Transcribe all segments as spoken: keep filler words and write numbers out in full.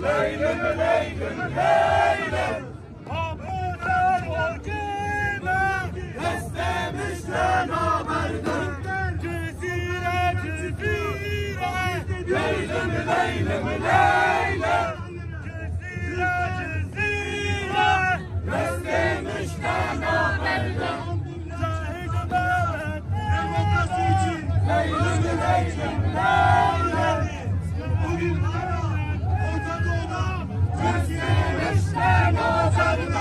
Leylim, leylim, leylim. Kapıdan o kime? Destemiş de namerdim. Cezire, cezire. Leylim, leylim, leylim. Cezire, cezire. Destemiş de namerdim. Demokrasi için. Bugün hala Orta Doğu'da Türkiye'nin başkanı.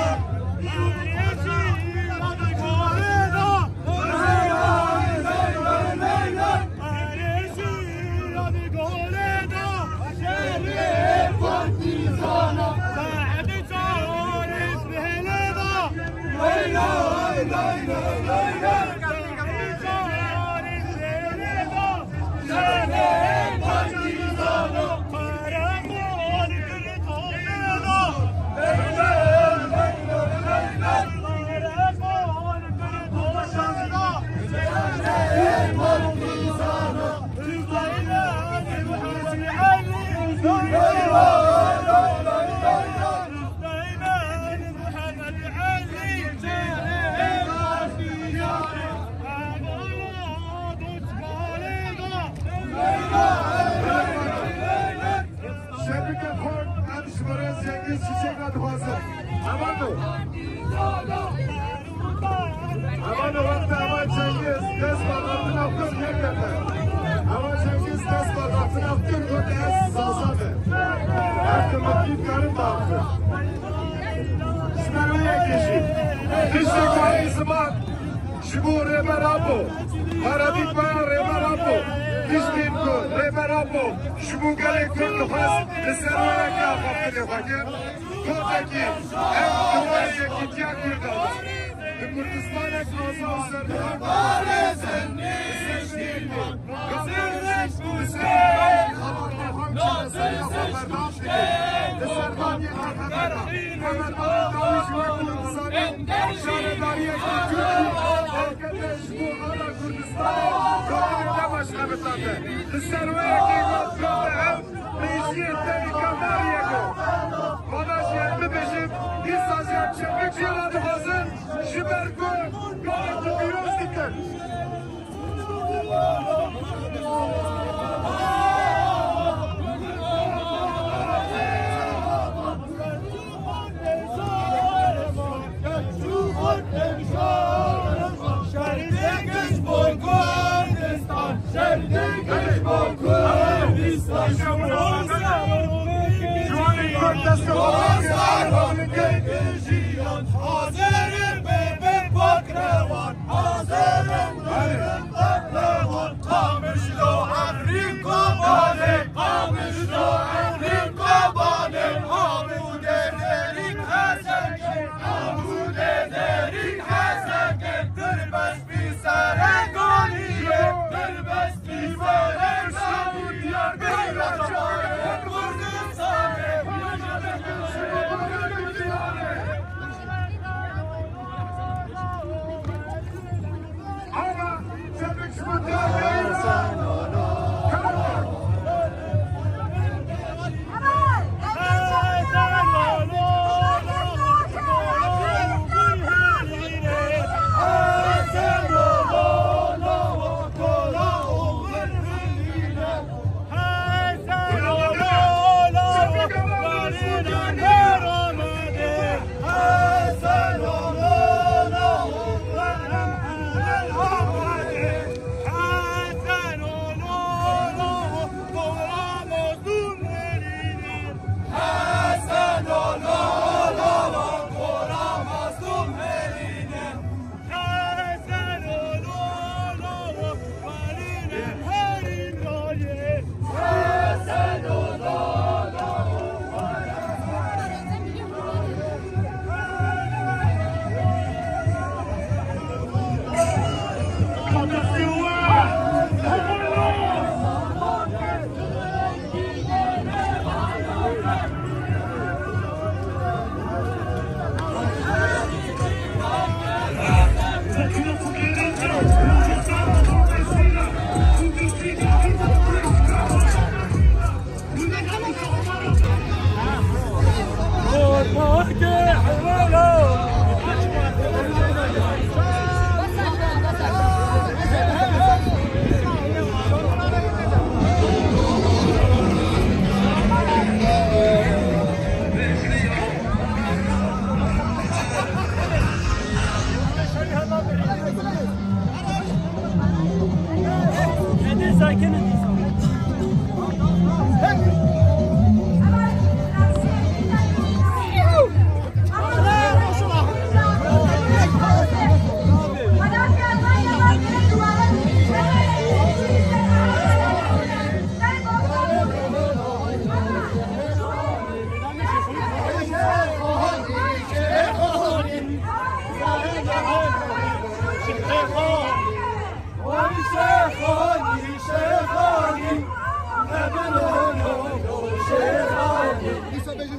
Şevike Xort, em ji Birêz Cengiz Çiçek re dixwazin. Heman o. Heman o wexta heman Cengiz dest bi axaftina xwe nekete. Heman Cengiz dest bi axaftina xwe gote ez Zaza me. Ev kimetî dikarin biaxivin. Ji ber wê yekê jî. Tiştê ku ey ziman ji bo Rêber Apo, paradîgmaya Rêber Apo, tiştên ku Rêber Apo ji bo gelê Kurd dixwest, li ser wê yekê axaftinê xwe kir. Kotekî ev di wê yekîtiya Kurdan e. Di Kurdistanek aza û serdar, Li ser wê yekê got, got ev mejiyê te nîkamdariyê got. Vana jî ez bibêjim, dîsa jî em çepik jê re dixwazin, ji ber ku gelekî pîroz dikin.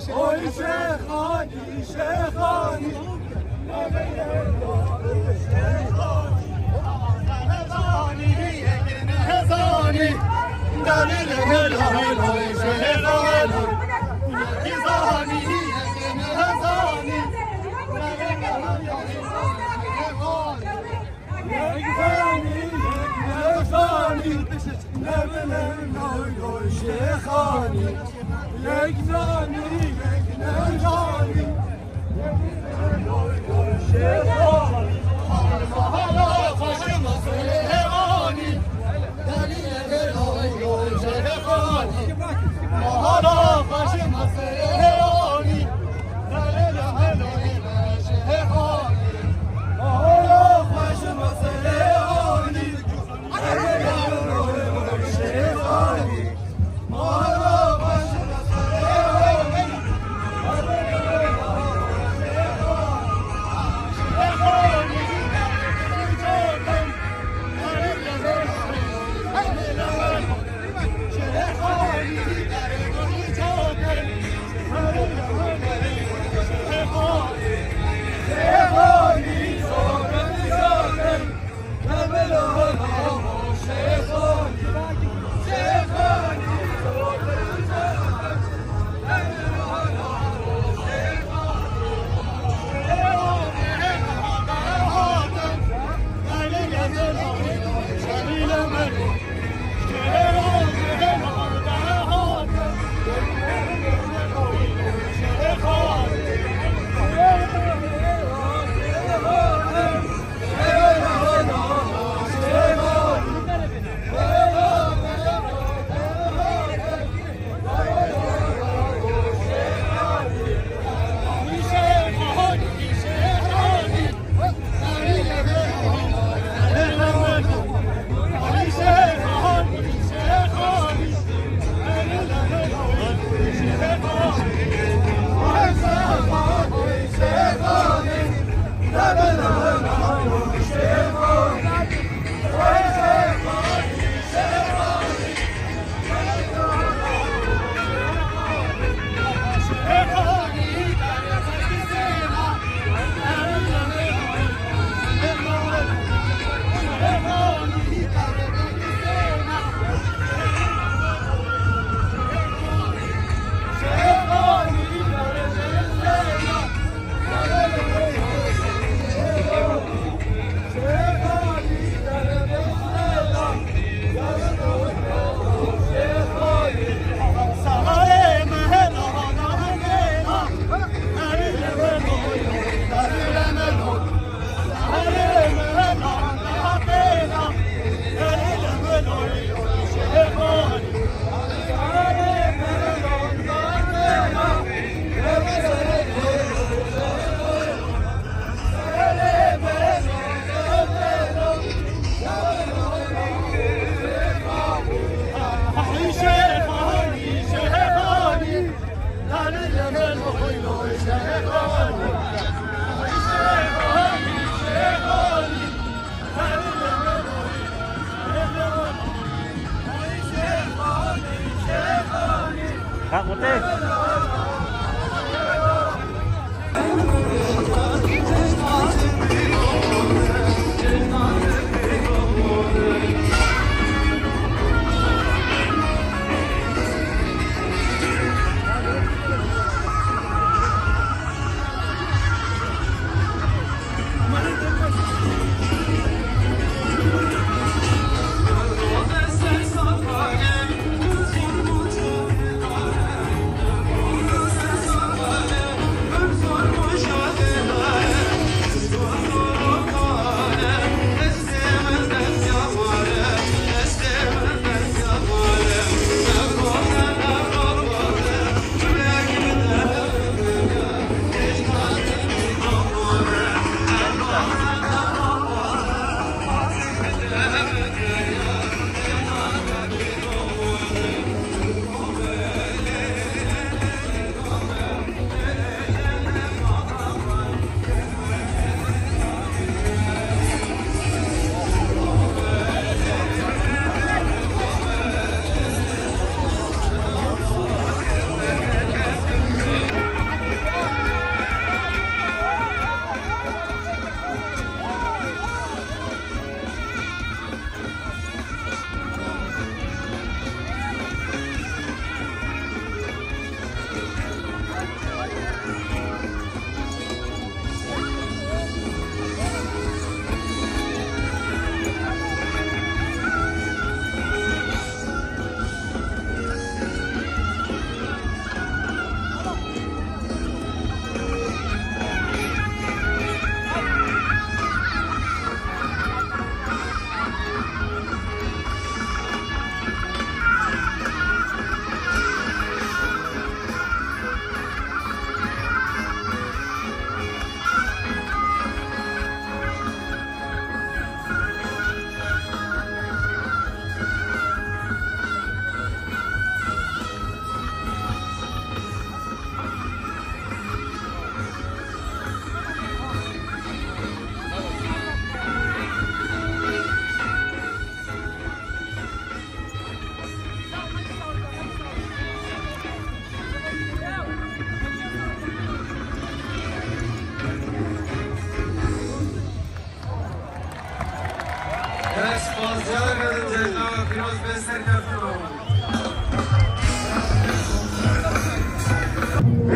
Oy Şêxanî, Şêxanî. Şêxanî, yek zanî, yek nejanî. Şêxanî, Şêxanî.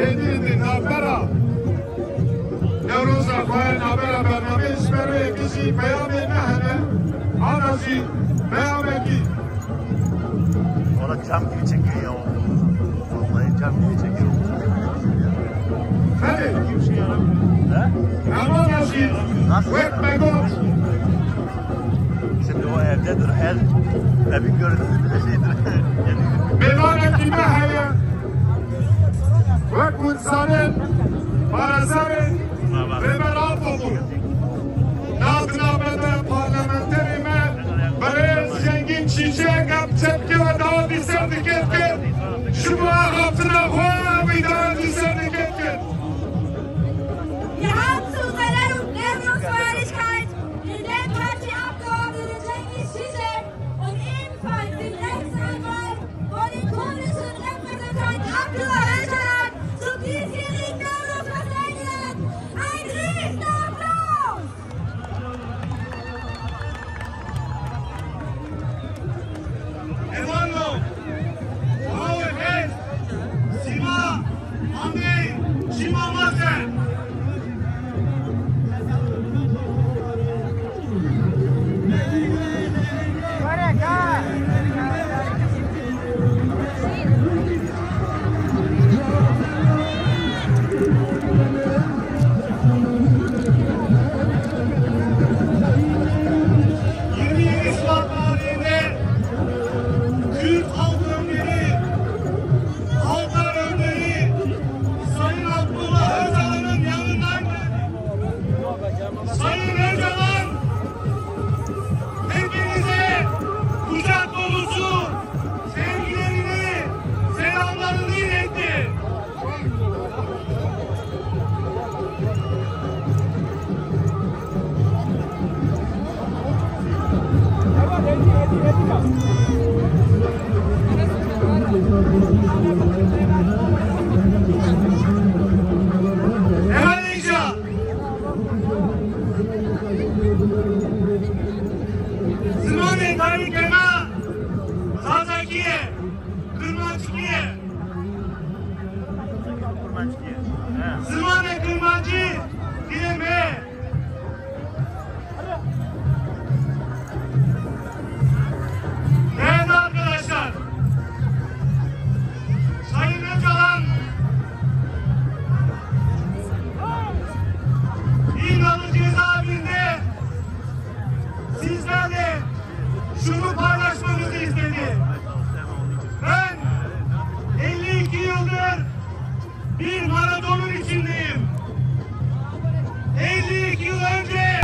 Êdî di navbera Newroza xwe, navbera bernameyê ji ber wê yekê jî peyamê me hene, ana jî peyamekî. Valla çam gibi çekiyor ya. Vallahi çam gibi çekiyor. Belê. He? Hemana jî wek me got. Şimdi o evdedir, ev, evin görüntüsü bile şeydir. Mêvanekî me heye. Wek hûn dizanin, parêzerên Rêber Apo bû. Nav di nav me de parlamenterê me, birêz Cengîn Çîçek, em çepkê we dawî ser dikir kir. Ji bo axaftina xwe wî dawî ser dikir kir. Wir haben zu unserer Lehrerfähigkeit den Demokratieabgeordneten Cengiz Çiçek und ebenfalls den Rechtsanwalt von den kurdischen Repräsentanten Abdullah Öcalan zum diesjährigen Nowruz-Fest eingeladen. Ein Riesenapplaus! Evano, Power Hands, Sima, Amê, Çima Mazen. Yirmi yedi Şubat tarihinde Kürt halk önderi, halklar önderi Sayın Abdullah Öcalan'ın yanından geldi. Sayın Öcalan, hepinize kucak dolusu sevgilerini, selamlarını iletti. Hemen inşa. Zimanê dayikê me Zazakî ye, Kirmanckî ye. Zimanê Kirmancî dilê me ye. Değerli arkadaşlar, Sayın Öcalan İnönü cezaevinde sizlerle şunu paylaşmanızı istedi. Ben elli iki yıldır bir maratonun içindeyim. Elli iki yıl önce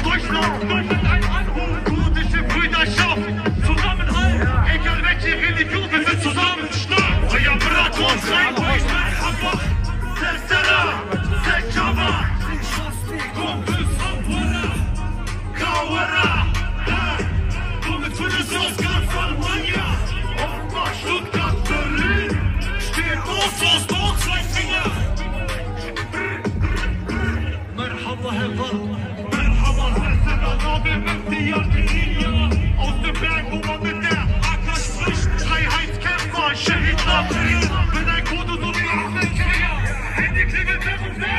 Deutschland, Deutschland, ein Anruf, kurdische Brüderschaft, zusammenhalten, egal welche Religion, wir sind zusammen stark. Euer Brat und sein Deutschland, Hamburg, Sestera, Sechava, Kumpel, Hamburger. Kawera, he, kommt für das Oscar von Manja. Offenbach, Stuttgart, Berlin. Steht auf, aus Dorf, sein Finger. Merhaba, Herr Wald. Merhaba, Herr Senator, der Messias, der Linie. Aus dem Berg, wo man mit der A K spricht. Freiheitskämpfer, Schehid Labri. Wenn ein Kurde so wie Ahmed Kaya. Handy klingelt, wer ruft an?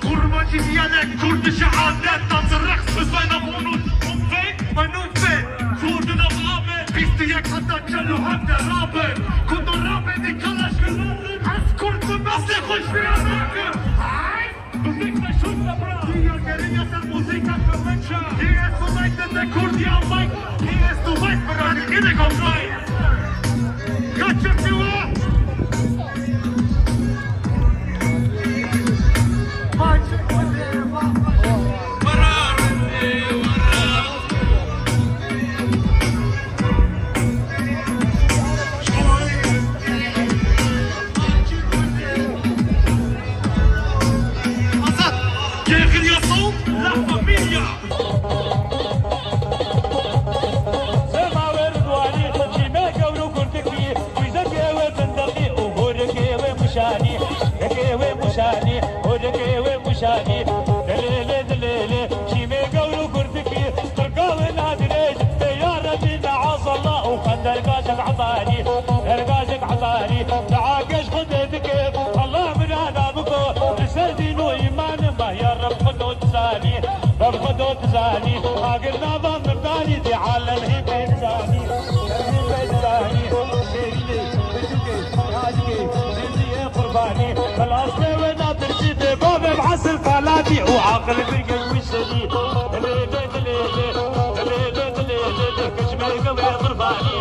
Kurmancî diyalekt, kurdische Adet, tanze, Raqs, bi seiner Wohnung, Umfeld, mein Umfeld, Kurden aus Arme, bist du jetzt an der Cello, hat der Rabe, Kundo Rabe, die Kalaschnikow, hast Kurden, was der Kuschmir, Musik de şut de bra. Hier geringer der Musiker für München. Hier ist so weit, dass der Kurdi am Mike. Hier ist so weit, Brani. Gidecek online. Kaçırttılar. Azad! Gergin Yasal, La Familia! Sema wer dwanî, çîmê gewr û gurtikî, wîzekê wê bindeqî û gorikê wê muşanî, dekê wê muşanî, gorikê wê muşanî, dilêlê, dilêlê, çîmê gewr û gurtikî, Tirka wê nadirêj, ê ya Rebî neazallah û xwe dergajek etarî, dergajek etarî, dua geş Xwedê dike, Allah mirada biko, li ser dîn û îmanê me ya Reb Xwedo dizanî, Reb Xwedo dizanî, agir nava mirdanî dê alem hê pê dizanî, hê pê dizanî, şêrînê, biçûkê, tacikê, jêziyê qurbanî, xilas lê wê natirsî dê bavê bi esil kalatî û aqil bir geş wî şerî. Dilê dê, dilê dê, dilê dê, dilê dê, dê, kiçmê gewê qurbanî.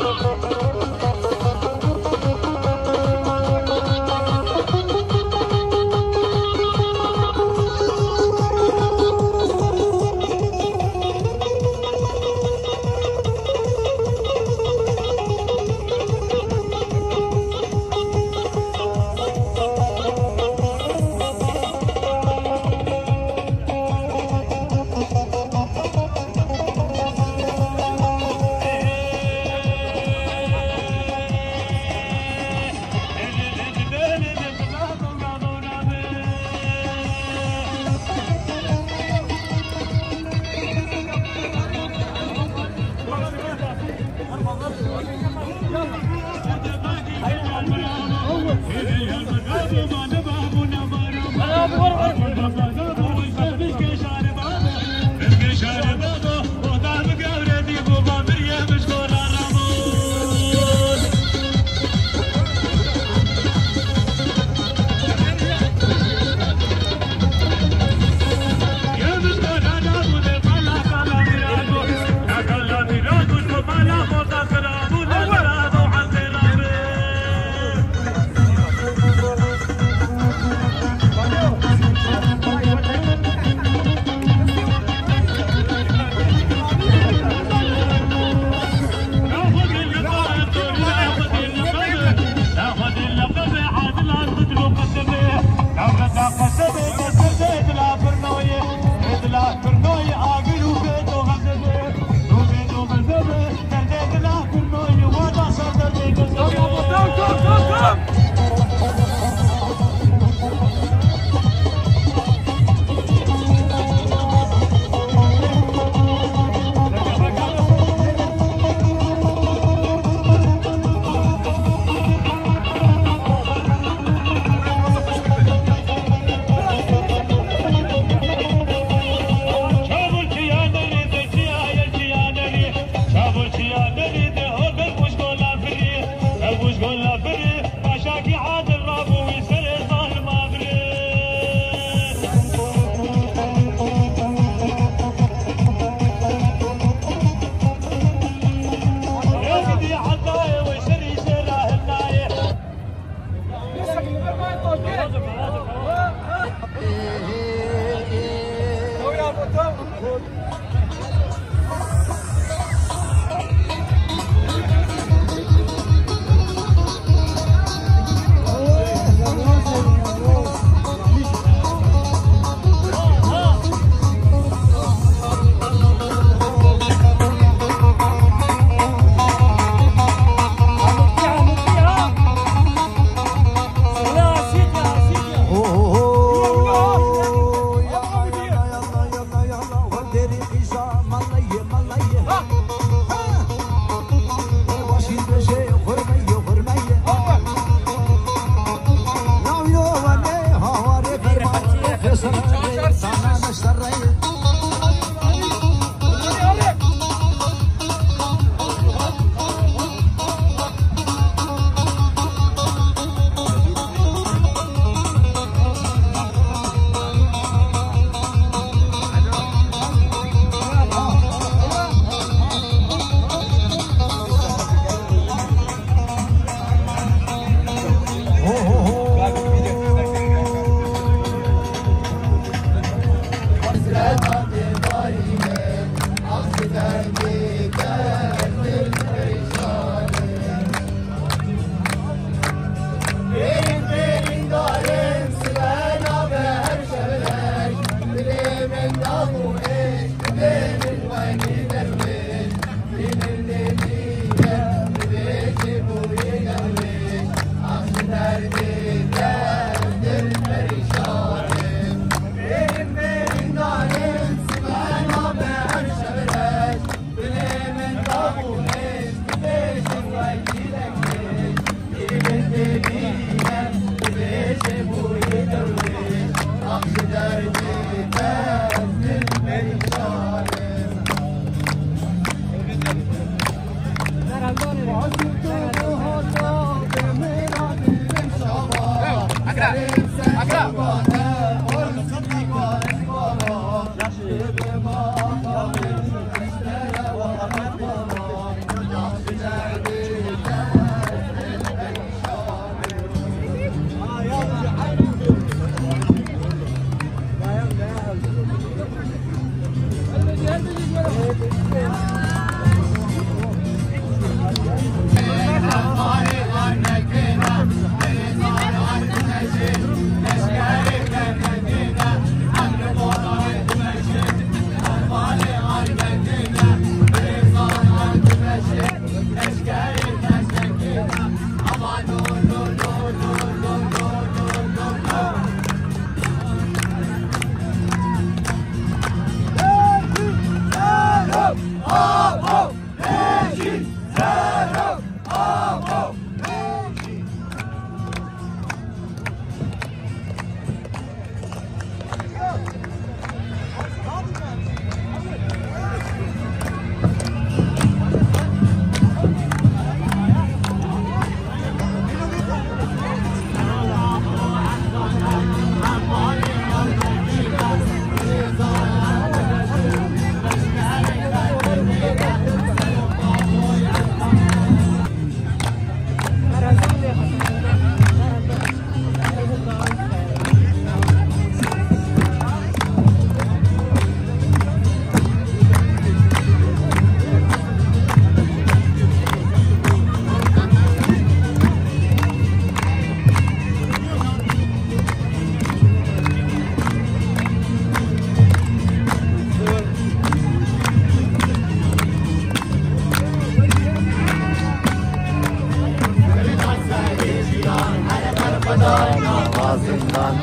Awazindan,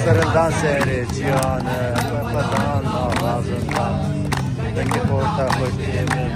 serhildan serê ciyan e, berxwedan awazindan. Dengê xorta xweştiyê min.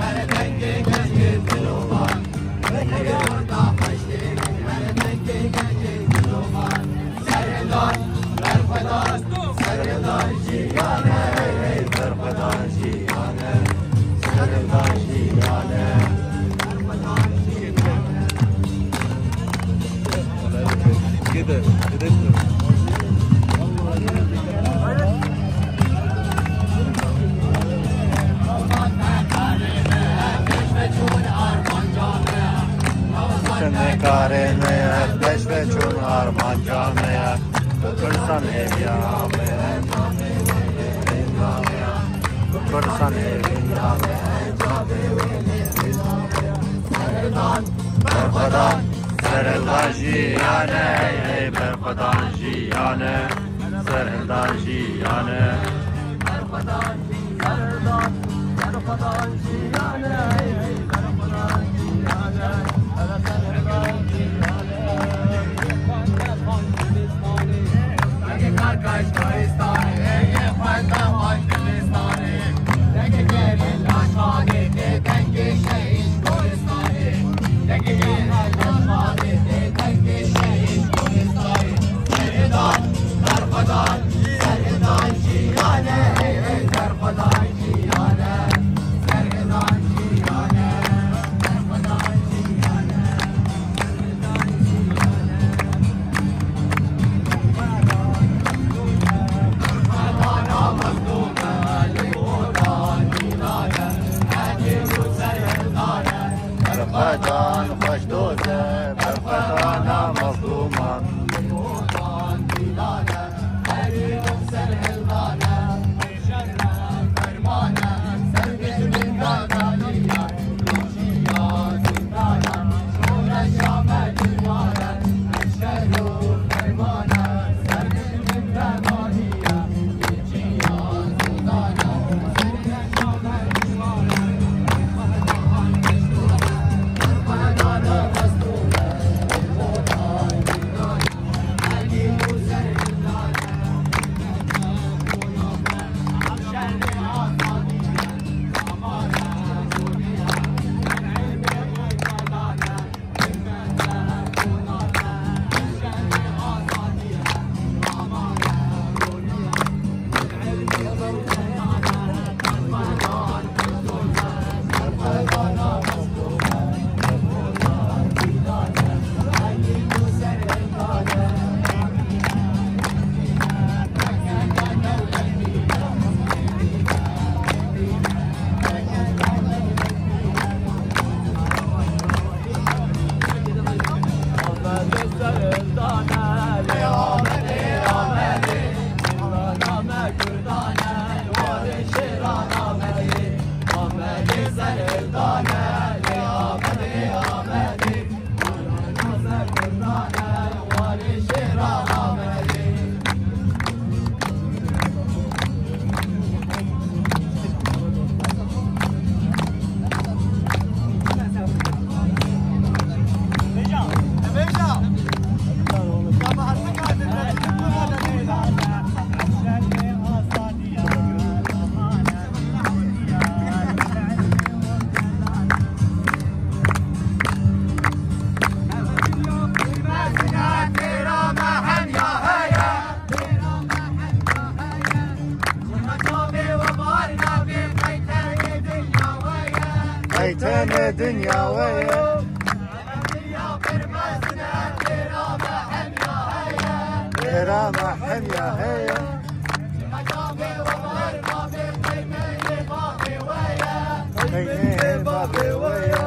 Nikarê me ye, beş ve çûn armanca me ye. Kursan hêviya me ye. Kursan hêviya me ye. Berxwedan, serhildan jiyane, ey berxwedan jiyane, serhildan jiyane. Berxwedan xweş doz e, berxwedana mezlûman. Dinya we ye. Pêra me hemiya heye. Peynê bavê we ye.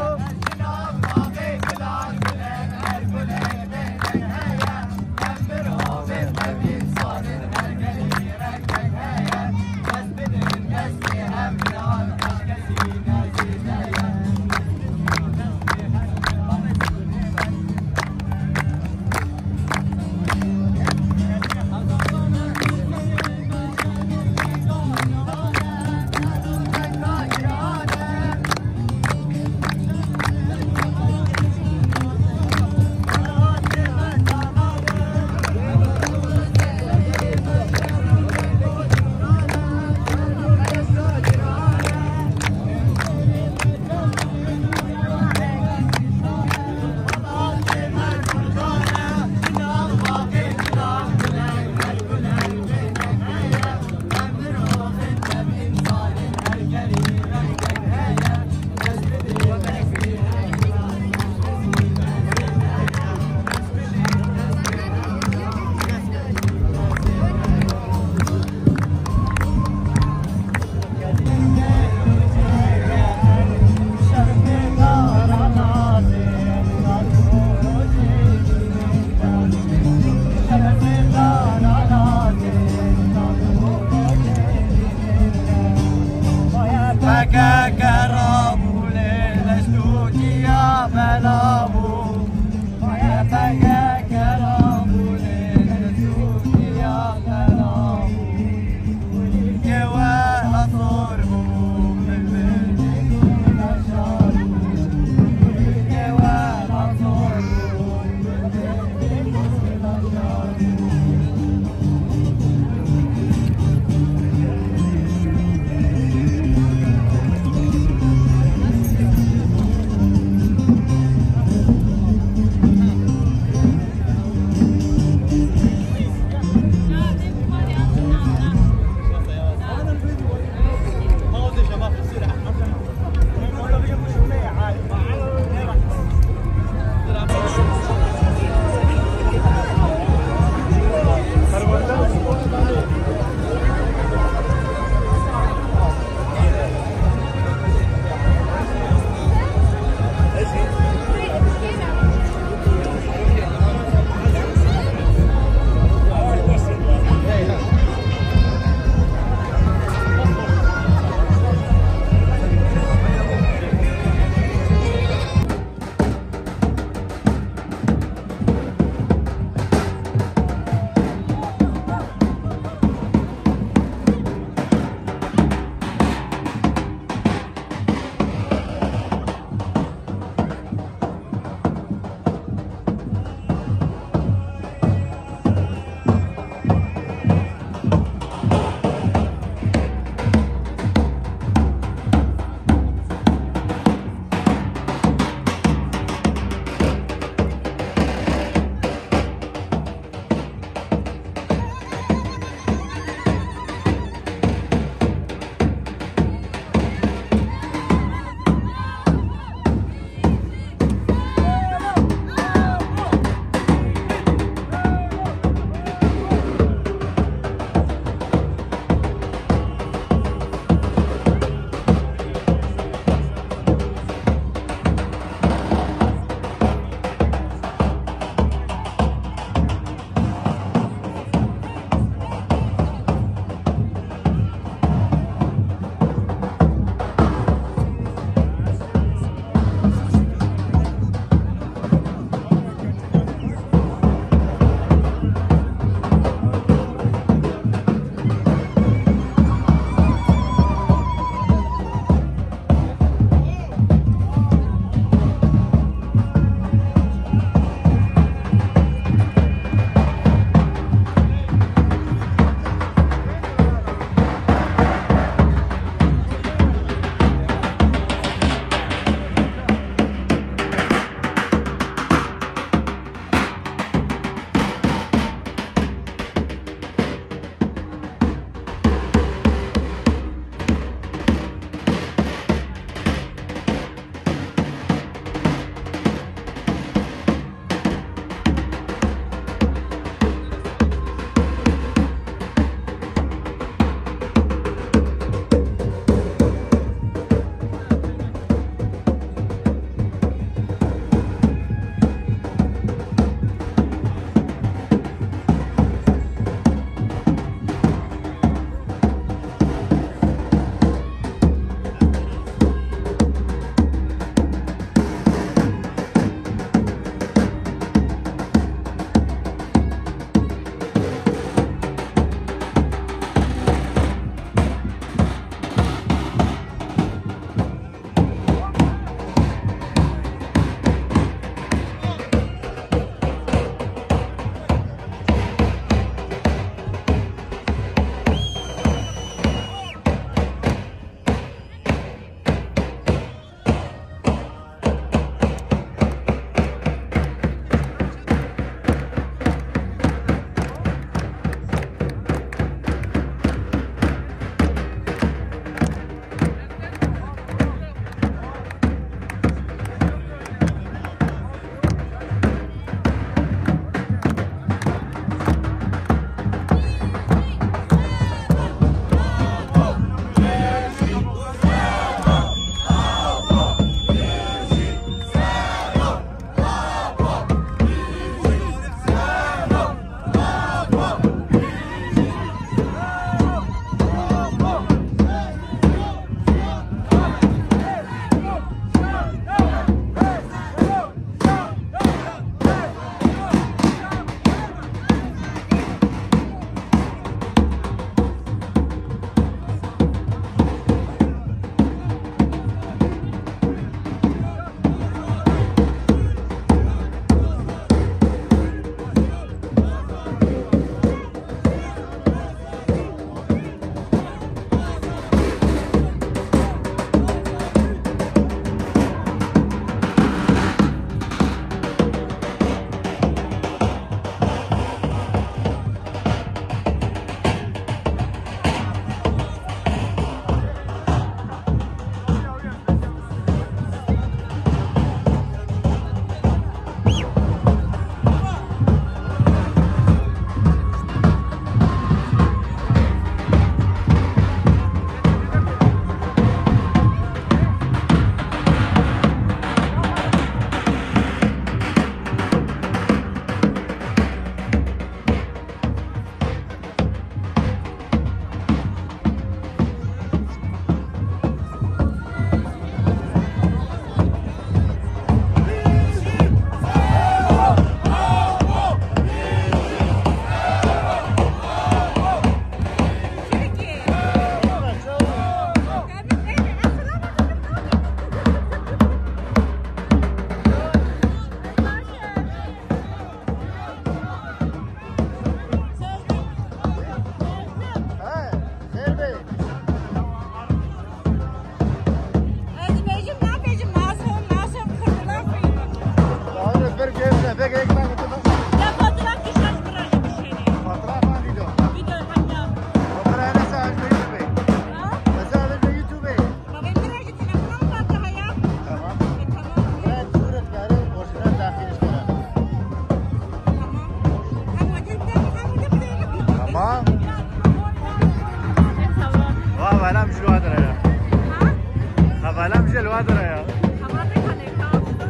Vardır ya. Ama ne kadar kaldı?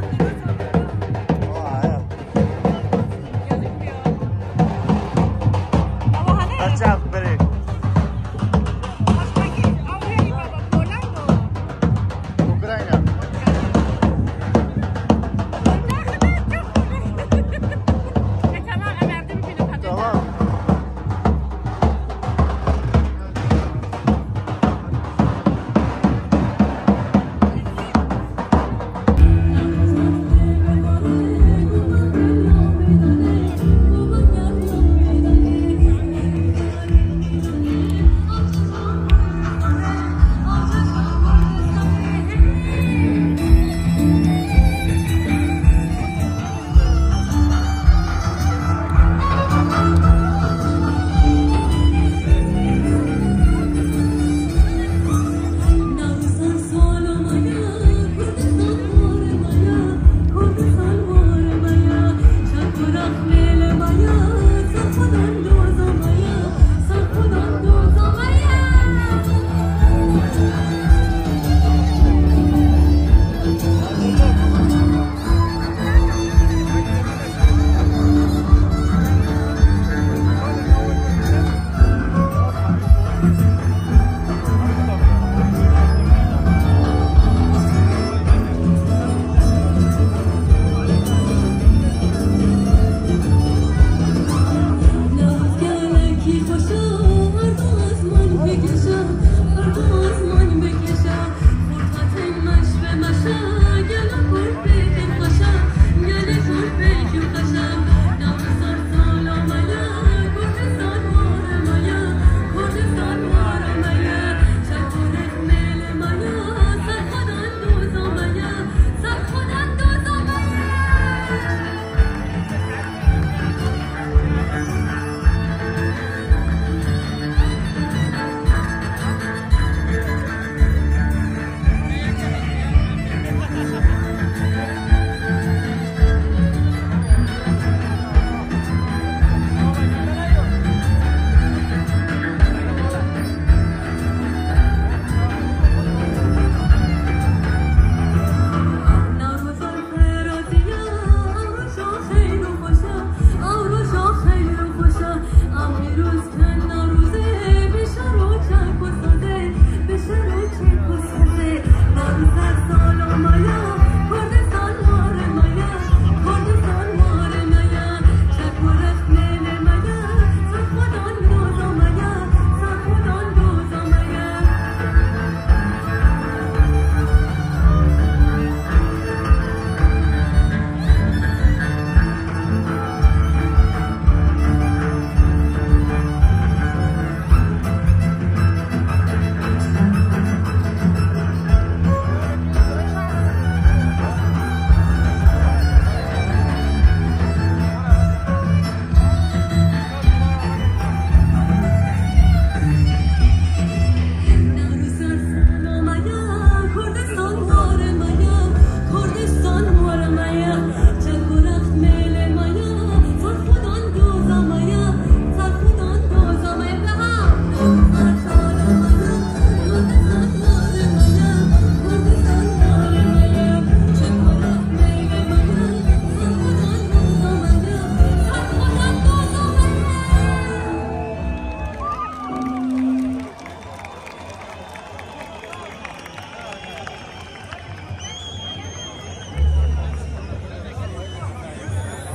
Vay ya. Gözükmüyor. Ama hani? Açak biri. Başka kim? Ama hani baba, Poland mı? Ukrayna. E, tamam, verdim bir. Tamam.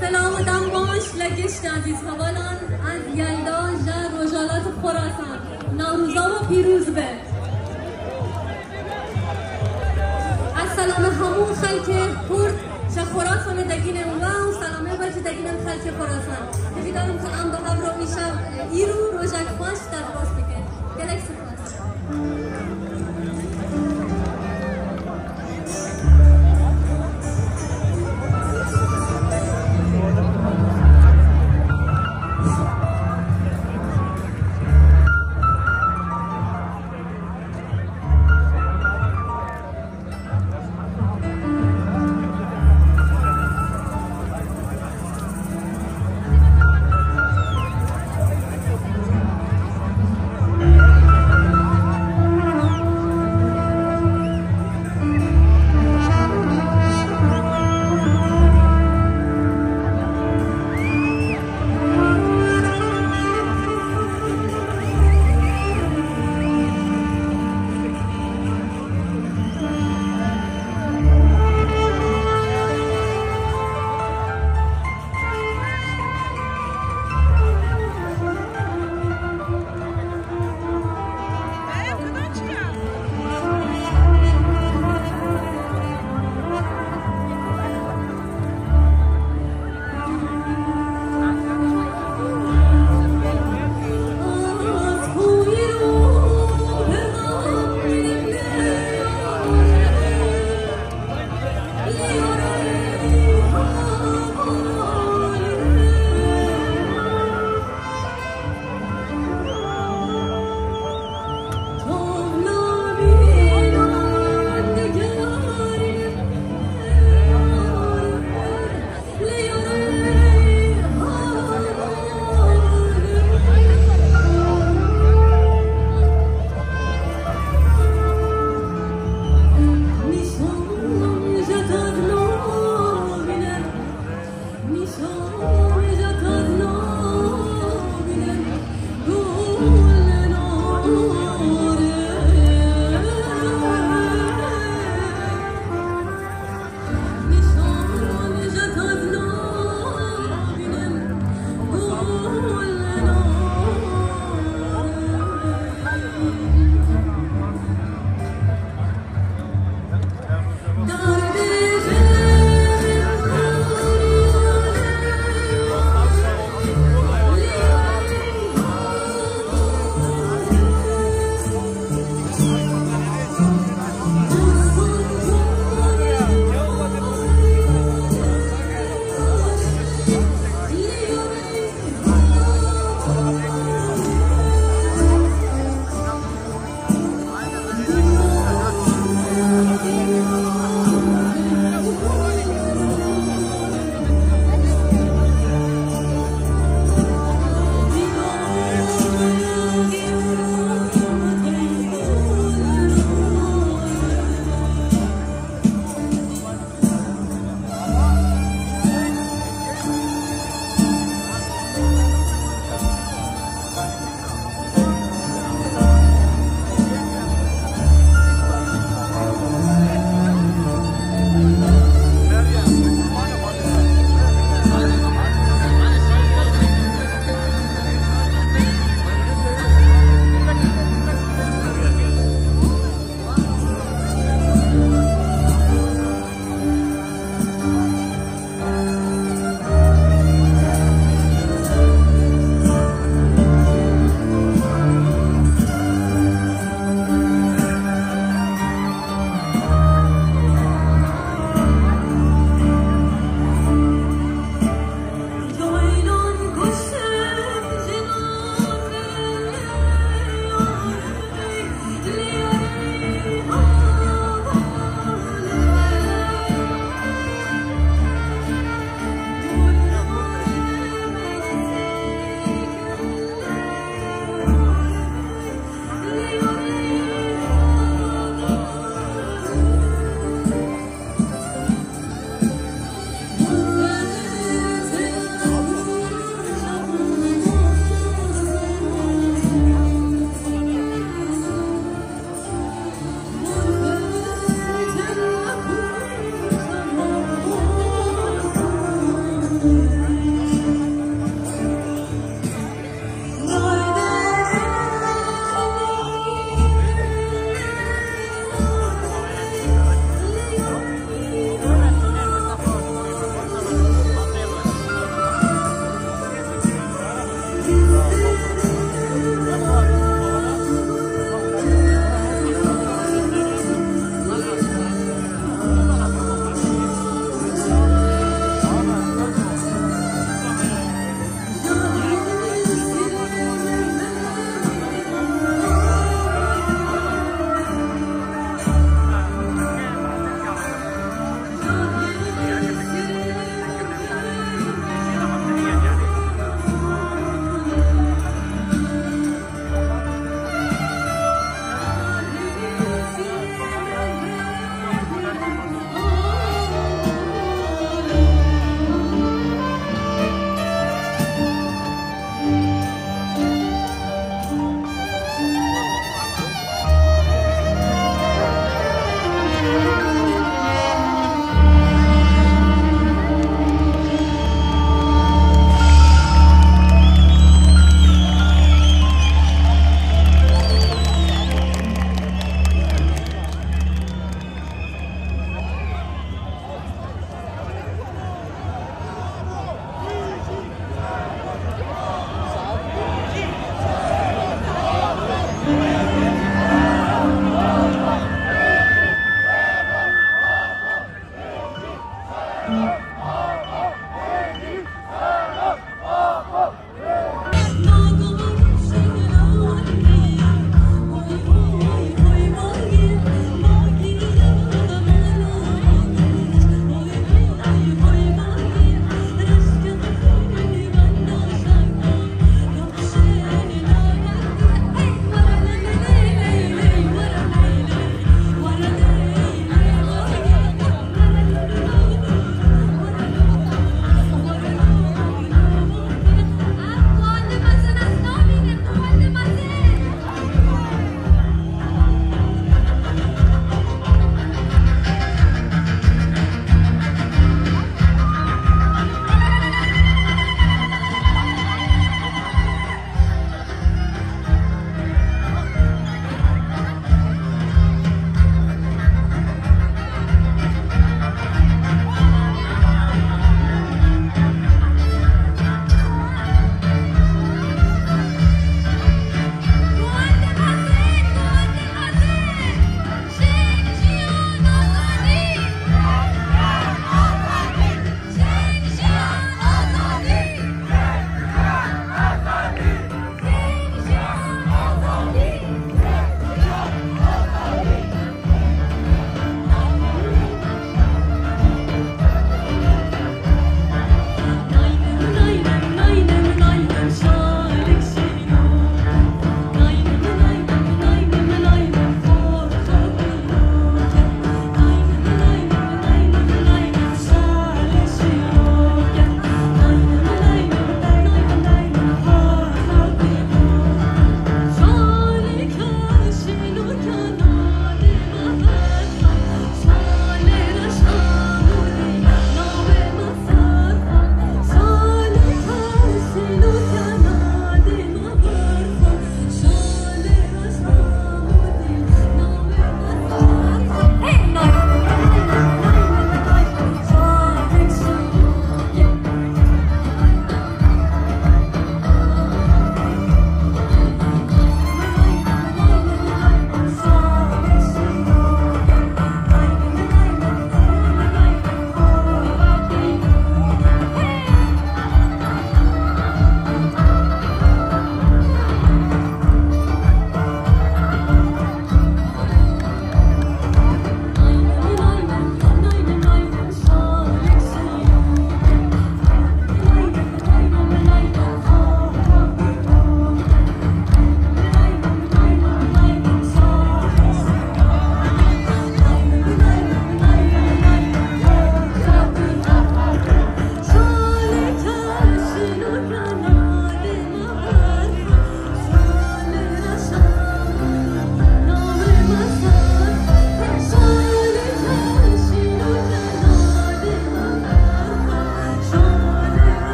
Selam û dem baş li gişt ezîz hevalan, ez Yelda ji Rojhilat Xorasan. Newroza we pîroz be. Ez selamê hemû xelkê Kurd ji Xorasanê digînim we û selamê we jî digînim xelkê Xorasan. Hêvîdarim ku em bi hev re îşev, îro rojek xweş derbas bikin. Gelek spas.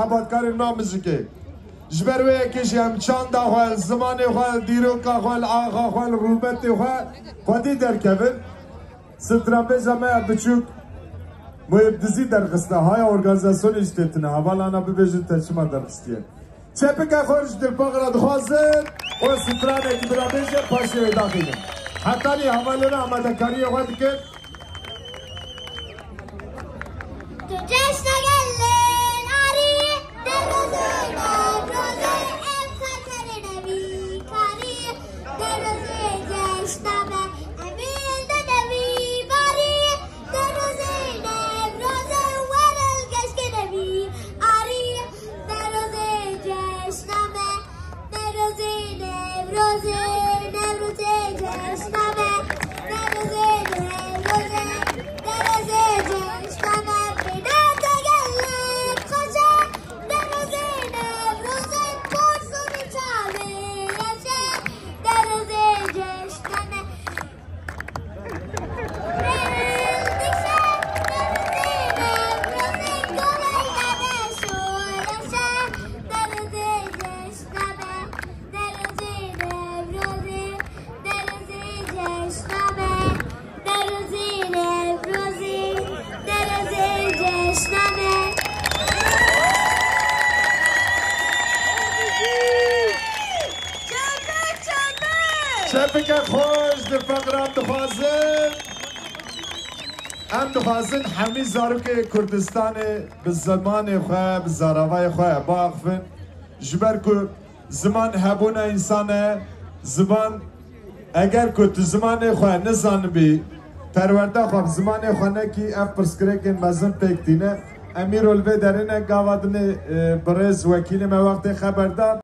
xebatkarên me muzîkê. Ji ber wê yekê jî em çanda xwe, li zimanê xwe, li dîroka xwe, li axa xwe, li rûmetê xwe xwedî derkevin. Stranbêja me ya biçûk Muhîb Dizî derxiste. Haya organîzasyonê jî tê tune. Hevalana bibêjin te çima derxistiye. Çepike xwe ji dilpaq re dixwazin û stranekî bi re bêje, paşê wê daxînin. Hetanî hevalê re amadekariyê xwe dikin. Tu ceşna gelên arî, Newrozê, Newrozê, ev xeterê nevî karî. Newrozê ceşna me, em ê li nevî barî. Newrozê, Newrozê, were li geşkê nevî arî. Newrozê ceşna me, Newrozê, Newrozê, Newrozê ceşna me. Newrozê, Newrozê, Newrozê ceşna me. Binata gelek xweş e. Newrozê, Newrozê, porsonê çavê yeş e. Newrozê ceşna me. Çepike xweş di feqran dixwazin. Em dixwazin hemî zarokê Kurdistanê bi zimanê xwe, bi zaravayê xwe biaxivin. Ji ber ku ziman hebûna însan e, ziman, eger ku tu zimanê xwe nizanibî, perwerda xwe bi zimanê xwe nekî, ev pirsgirêkên mezin pêk tîne. Em îro li vê derê ne, gava dinê, e, birêz wekîlê me wextê xeber dan.